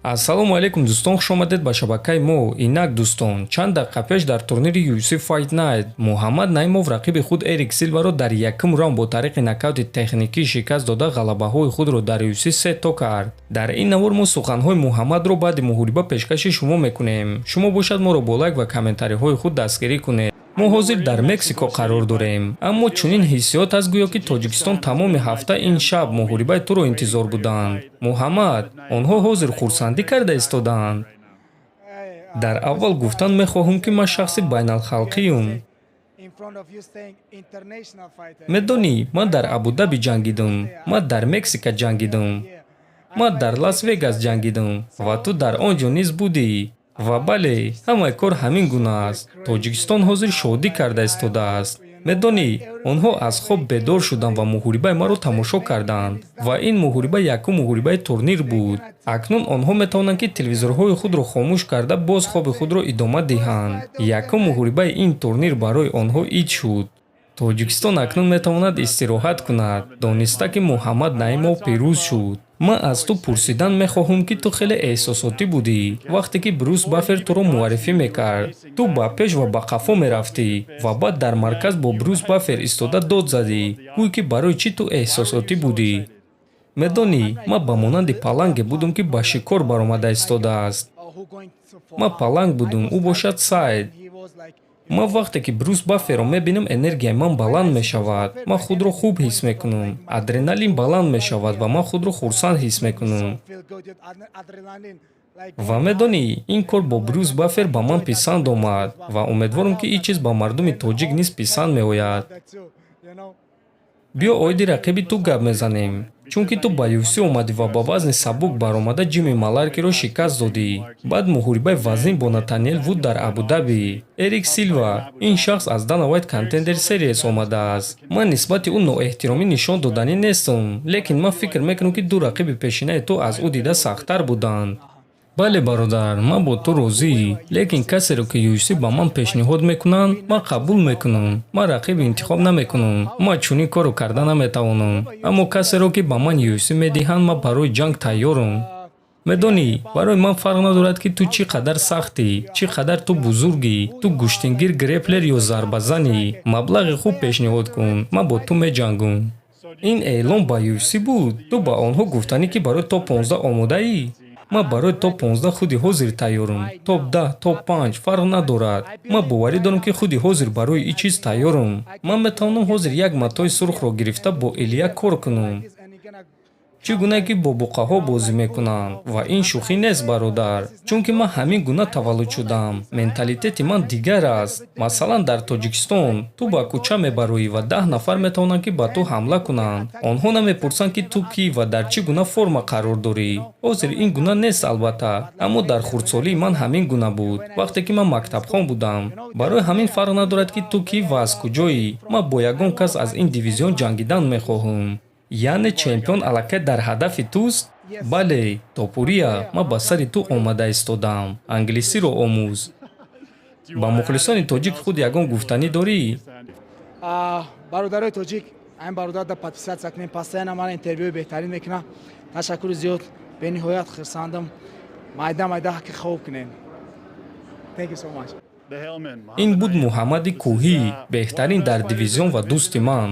Ассалому алайкум, дӯстон, хушомадед ба шабакаи мо. Инак, дӯстон, чанд дақиқа пеш дар турнири UFC Fight Night Муҳаммад Наимов рақиби худ Эрик Силваро дар якум раунд бо тариқи нокаути техникӣ шикаст дода, ғалабаҳои худро дар UFC се то кард. Дар ин навор мо суханҳои Муҳаммадро баъди муҳориба пешкаши шумо мекунем. Шумо бошад, моро бо лайк ва комментариҳои худ дастгирӣ кунед. Мо ҳозир дар Мексико қарор дорем, аммо чунин ҳиссиёт аст, гӯё ки Тоҷикистон тамоми ҳафта ин шаб муҳорибаи туро интизор буданд. Муҳаммад, онҳо ҳозир хурсандӣ карда истодаанд. Дар аввал гуфтан мехоҳам, ки ман шахси байналхалқиюм. Медонӣ, ман дар Абудаби ҷангидам, ман дар Мексика ҷангидам, ман дар Лас Вегас ҷангидам ва ту дар он ҷо низ будӣ. Ва бале, ҳамаи кор ҳамин гуна аст. Тоҷикистон ҳозир шодӣ карда истодааст. Медонӣ, онҳо аз хоб бедор шуданд ва муҳорибаи маро тамошо карданд, ва ин муҳориба якум муҳорибаи турнир буд. Акнун онҳо метавонанд, ки телевизорҳои худро хомӯш карда, боз хоби худро идома диҳанд. Якум муҳорибаи ин турнир барои онҳо ид шуд. Тоҷикистон акнун метавонад истироҳат кунад, дониста ки Муҳаммад Наимов пирӯз шуд. Ман аз ту пурсидан мехоҳам, ки ту хеле эҳсосотӣ будӣ, вақте ки Брюс Баффер туро муаррифӣ мекард. Ту ба пеш ва ба қафо мерафтӣ ва баъд дар марказ бо Брюс Баффер истода дод задӣ. Гӯй, ки барои чӣ ту эҳсосотӣ будӣ? Медонӣ, ман ба монанди паланге будам, ки ба шикор баромада истодааст. Ман паланг будум, ӯ бошад сайд. Ман вақте ки Брюс Бафферро мебинам, энергияи ман баланд мешавад, ман худро хуб ҳис мекунам, адреналин баланд мешавад ва ман худро хурсанд ҳис мекунам. Ва медонӣ, ин кор бо Брюс Баффер ба ман писанд омад ва умедворам, ки ин чиз ба мардуми тоҷик низ писанд меояд. Биё, оиди рақиби ту гап мезанем, чунки ту ба UFC омадӣ ва ба вазни сабук баромада, Ҷимми Маларкиро шикаст додӣ. Баъд муҳорибаи вазнин бо Натаниэл Вуд дар Абудаби. Эрик Силва, ин шахс аз Дана Вайт Contender Series омадааст. Ман нисбати ӯ ноэҳтиромӣ нишон доданӣ нестам, лекин ман фикр мекунам, ки ду рақиби пешинаи ту аз ӯ дида сахттар буданд. Бале, бародар, ман бо ту розӣ, лекин касеро, ки UFC ба ман пешниҳод мекунанд, ман қабул мекунам. Ман рақиб интихоб намекунам, ман чунин корро карда наметавонам, аммо касеро, ки ба ман UFC медиҳанд, ман барои ҷанг тайёрам. Медонӣ, барои ман фарқ надорад, ки ту чӣ қадар сахтӣ, чӣ қадар ту бузургӣ, ту гӯштингир, греплер ё зарбазанӣ. Маблағи хуб пешниҳод кун, ман бо ту меҷангам. Ин эълон ба UFC буд? Ту ба онҳо гуфтанӣ, ки барои топ 15 омодаӣ? Ман барои топ 15 худи ҳозир тайёрам. Топ 10, топ 5, фарқ надорад. Ман боварӣ дорам, ки худи ҳозир барои ин чиз тайёрам. Ман метавонам ҳозир як матои сурхро гирифта, бо Илия кор кунам, чӣ гуна ки бо буққаҳо бозӣ мекунанд. Ва ин шӯхӣ нест, бародар, чунки ман ҳамин гуна таваллуд шудам, менталитети ман дигар аст. Масалан, дар Тоҷикистон ту ба кӯча мебароӣ ва 10 нафар метавонанд, ки ба ту ҳамла кунанд. Онҳо намепурсанд, ки ту кӣ ва дар чӣ гуна форма қарор дорӣ. Ҳозир ин гуна нест, албатта, аммо дар хурдсолии ман ҳамин гуна буд, вақте ки ман мактабхон будам. Барои ҳамин фарқ надорад, ки ту кӣ ва аз куҷоӣ. Ман бо ягон кас аз ин дивизион ҷангидан мехоҳам. Яъне чемпион аллакай дар ҳадафи туст? Бале, Топурия, ман ба сари ту омада истодам. Англисиро омӯз. Ба мухлисони тоҷик худ ягон гуфтанӣ дорӣ? Бародарои тоҷик, айн бародар подписаться кунем, постоянно мана интервюи беҳтарин мекунам. Ташаккури зиёд, бениҳоят хурсандам. Майда майда ҳаққи хоб кунем. Thank you so much. Ин буд Муҳаммади Кӯҳӣ, беҳтарин дар дивизион ва дӯсти ман.